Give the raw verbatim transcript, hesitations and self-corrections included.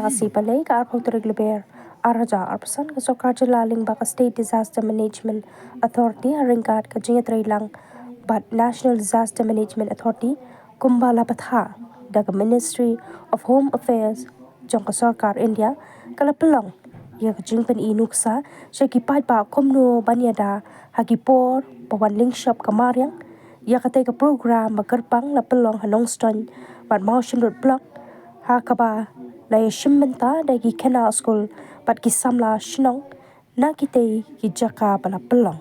Asi balei ka arphew tarik Lber ar hajar arphew san ka Sorkar Jylla lyngba ka State Disaster Management Authority ha ryngkat ka jingïatreilang bad National Disaster Management Authority kumba la bthah da ka Ministry of Home Affairs jong ka Sorkar India ka la pynlong ïa ka jingpyni nuksa sha ki paidbah kumno ban ïada ha ki por ba wan lyngshop ka mariang. Ïa katei ka program ba kyrpang la pynlong ha Nongstoiñ bad Mawshynrut Block ha kaba la ïashim bynta da ki khynnah skul bad ki samla shnong na kitei ki jaka ba la pynlong.